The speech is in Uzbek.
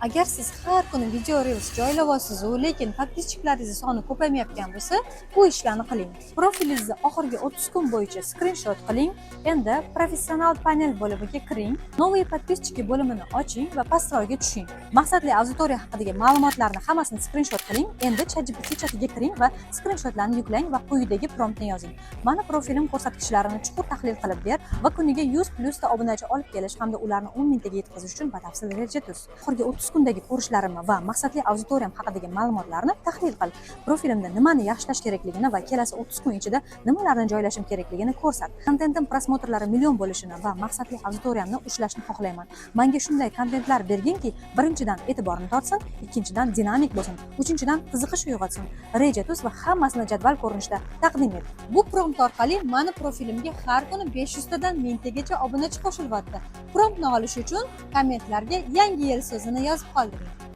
Agar siz har kuni video reels joylayapsiz-u, lekin подписчик laringizni soni ko'paymayotgan bo'lsa, bu ishlarni qiling. Profilingizni oxirgi 30 kun bo'yicha skrinshot qiling. Endi professional panel bo'limiga kiring. Новые подписчики bo'limini oching va pastroqga tushing. Maqsadli auditoriya haqidagi ma'lumotlarni hammasini skrinshot qiling. Endi ChatGPT chatiga kiring va skrinshotlarni yuklang va quyidagi promptni yozing: "Mani profilim ko'rsatkichlarini chuqur tahlil qilib ber va kuniga 100 plyusta obunachi olib kelish hamda ularni 10 mingtaga yetkazish uchun batafsil reja tuz. Oxirgi 30 kundagi ko'rishlarimni va maqsadli auditoriyam haqidagi ma'lumotlarni tahlil qil. Profilimda nimani yaxshilash kerakligini va kelasi 30 kun ichida nimalarni joylashim kerakligini ko'rsat. Kontentim просмотр lari million bo'lishini va maqsadli auditoriyamni ushlashni xohlayman. Manga shunday kontentlar berginki, birinchidan, e'tiborni tortsin, ikkinchidan, dinamik bo'lsin, uchinchidan, qiziqish uyg'otsin. Reja tuz va hammasini jadval ko'rinishida taqdim et." Bu prompt orqali mani profilimga har kuni 500 tadan 1000 tagacha obunachi qo'shilyapti. Promptni olish uchun kommentlarga "yangi yil" so'zini yozib qoldiring.